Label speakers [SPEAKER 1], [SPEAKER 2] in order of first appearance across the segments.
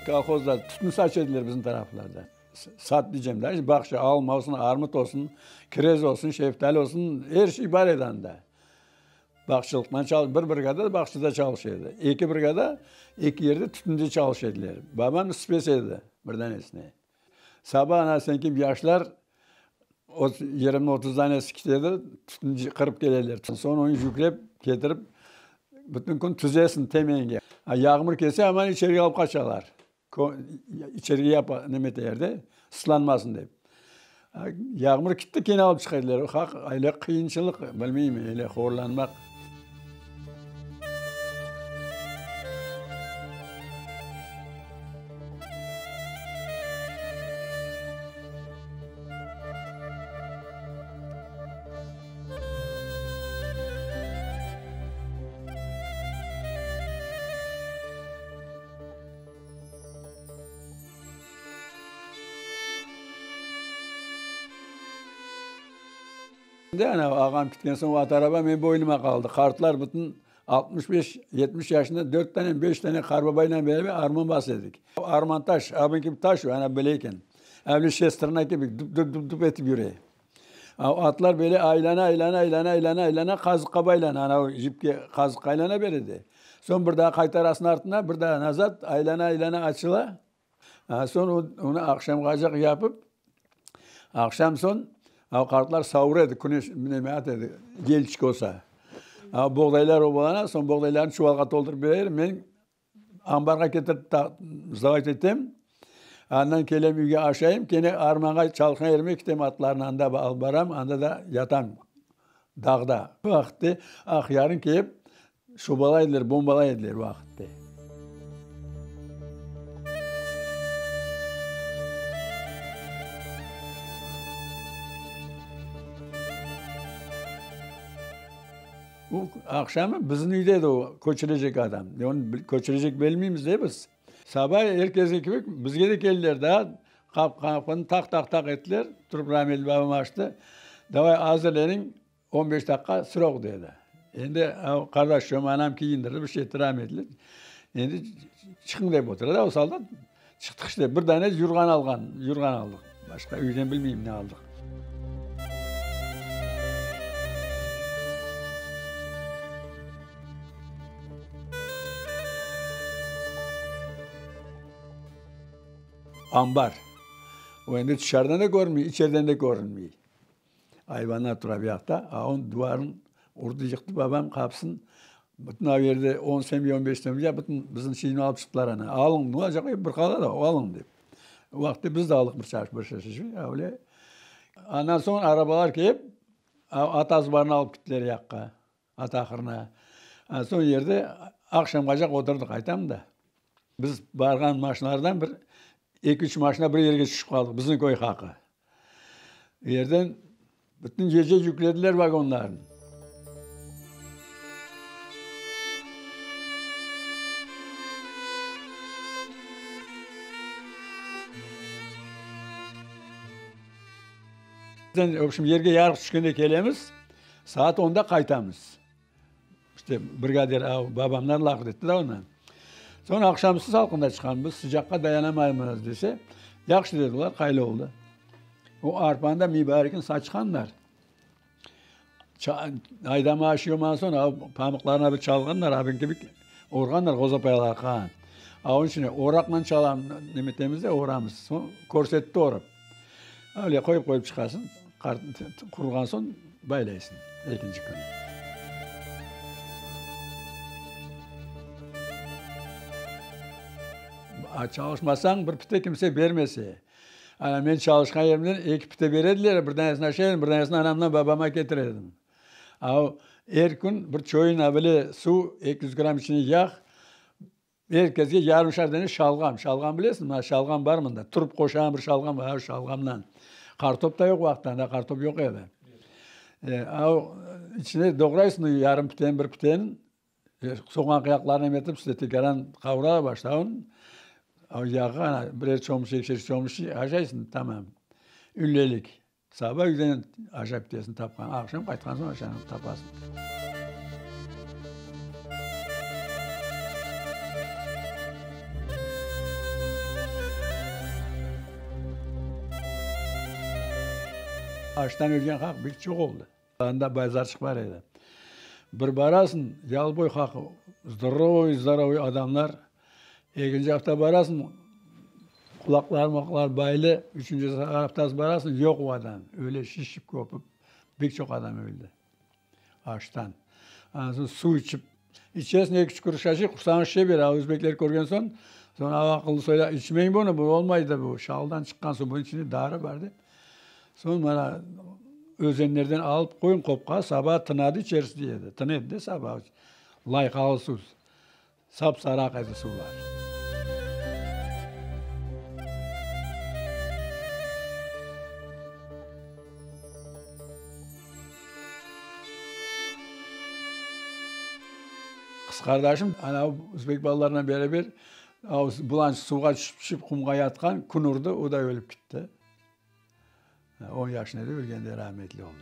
[SPEAKER 1] Kolhozda tütün saç ediler bizim taraflarda. Sat diycem da, bağça alma olsun, armut olsun, kirez olsun, şeftali olsun, er şey bar edi anda. Bağçılıqtan çal, bir brigada bağçada çalışa edi. Eki brigada eki yerde tütünde çalışa ediler. Babam spes edi bir danesine. Saba ana sen kibi yaşlar 20-30 danesi ketedi, tütün qırıp keleler. Soñ onı yüklep ketirip, bütün kün tüzesiñ temenge. Yağmur kelse, aman içerige alıp qaçalar. İçerige yapa, neme eteler de, ıslanmasın dep. Yağmur kitti, kene alıp çıqa ediler. Haq, öyle qıyınçılıq, bilmeyim, öyle horlanmaq. Ana, ağam ketken soñ at araba menim boynuma qaldı. Qartlar bütün 65, 70 yaşında dört tane, beş tane qartbabayla beraber arman basa edik. Arman taş, abın kibi taş o, ana böyle eken. Avle şestrına kibi dup-dup-dup etip yüre. Atlar böyle aylana, aylana, aylana, aylana, aylana, qazıqqa baylana, ana o jipke qazıqqa aylana beredi. Soñ bir daa qaytarasıñ artına, bir daa nazad, aylana, aylana, açıla. Soñ onı aqşamğacaq yapıp, aqşam soñ o qartlar savura edi, küneş neme ata edi, yelçik olsa. Boğdaylar obalana, soñ boğdaylarnı çuvalğa toldurıp berer, men Ambarğa ketirip sdavayt etem. Andan kelem üyge aşayım, kene armanğa çalışqan yerime kitem atlarnı anda alıp baram, anda da yatam dağda. O vaqıtte Aqyarnı kelip şobalay ediler, bombalay ediler o vaqıtte. O aqşamı bizim üyde edi o köçürecek adam. Onı köçürecek bilmeymiz de biz. Saba er keske kibi bizge de keldiler daa, qapını taq-taq-taq ettiler. Turıp rametli babam açtı. Davay azırleniñ, on beş daqqa srok dedi. Endi qardaşım, anam kiyindirdi, bir şey etti rametli. Endi çıqıñ dep otura da o soldat. Çıqtıq işte, bir dane yurğan alğan, yurğan aldıq. Başqa üyden bilmeyim ne aldıq. Ambar. O endi tışarıdan da körünmey, içeriden de körünmey. Ayvanlar tura bu yaqta, a onıñ duvarın urdı, yıqtı babam qapısın. Bütün o yerde on semya, on beş semya bütün bizim şeyni alıp çıqtılar ana. Alıñ, ne olacaq, ep bir qala da, alıñ dep. O vaqıtta biz de aldıq bir çarş, bir şişe, öyle. Andan soñ arabalar kelip, at azbarına alıp kettiler yaqqa, at ahırına. Soñ yerde aqşamğacaq oturdıq, aytam da. Biz barğan maşinalardan bir eki-üç maşina bir yerge tüşip qaldıq, bizim köy haqı. Yerden bütün gece yüklediler vagonlarnı. V obşem, yerge yarıq tüşkende kelemiz, saat onda qaytamız. İşte, brigadir babamdan laf etti de onı. Soñ aqşamüstü salqında çıqamız, sıcaqqa dayanamaymız dese, yahşı dediler, qaylı oldı. O arpanı da mübarekin saçqanlar. Aydama aşıyorman soñ, pamıqlarını bir çalğanlar, abin kibi orğanlar ğozapayalarğa. A onıñ içün oraqla çalam, nemetemiz de oramız. Soñ körsetti orıp. Öyle qoyıp qoyıp çıqasıñ, quruğan soñ baylaysıñ ekinci künü. Çalışmasañ bir pite kimse bermese. Ana men çalışqan yerimden eki pite berediler, bir danesini aşay edim, bir danesini anamdan babama ketire edim. A er kün bir çoyun avale suv, 200 gramm içine yağ, Er kesge yarımşar dane şalğam. Şalğam bilesiñmi? Mana şalğam bar mında. Turp qoşağan bir şalğam bar, şalğamdan. Qartop da yoq vaqıtta, anda qartop yoq edi. A içine doğraysıñ yarım piten, bir piten, soğan qıyaqlarını emetip, işte tekaran qavura başlayın. Yağı ana birer çomuç, ekişer çomuç aşaysıñ, tamam. Üylelik. Saba üyden aşap ketesiñ tapqan, aqşam qaytqan soñ aşanı tapasıñ. Açtan ölgen halq bek çoq oldı. Anda bazarçıq bar edi. Bir barasıñ, yalıboy halqı, zdorovoy-zdorovoy adamlar. Ekinci afta barasıñ, qulaqları muqları baylı. Üçünci aftası barasıñ, yoq o adam. Öyle şişip köpip, bek çoq adam öldi açtan. Andan soñ suv içip, içesiñ eki-üç krujka qursañız şişe bere. A özbekler körgen soñ, soñ aqıllı soylar, içmeñ bunı, bu olmaydı bu, şaldan çıqqan suv, bunıñ içinde darı bar dep. Soñ mana özenlerden alıp qoyun qopqa, saba tınadı içersiz dey edi. Tına edi de saba, layqalı suv, sap-sarı aqa edi suvlar. Qız qardaşım ana özbek balalarınen beraber bulançıq suvğa tüşip-tüşip qumğa yatqan, kün urdı, o da ölip kitti. On yaşında edi, ölgende rahmetli oldı.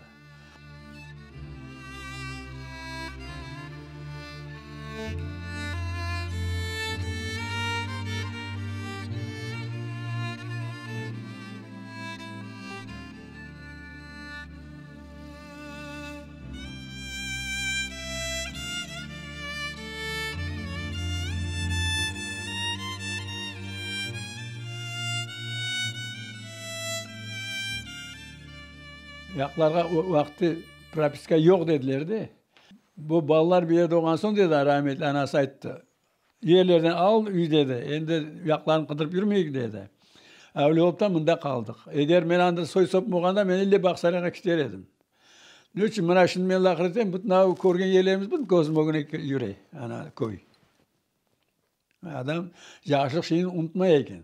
[SPEAKER 1] Yaqlarğa o vaqıtı propiska yoq dediler de. Bu balalar bir yerde olğan soñ, dedi, rahmetli anası ayttı, yerlerden al üy dedi, endi yaqlarnı qıdırıp yürmeyik dedi. Öyle olıp da mında qaldıq. Eger men anda soy-sopum olğanda, men ille Bağsarayğa kiter edim. Ne içün? Mına şimdi men laqır etem, bütün av körgen yerlerimiz bütün közüm ögüne yüre, ana köy. Adam yaşlıq şeyini unutmay eken.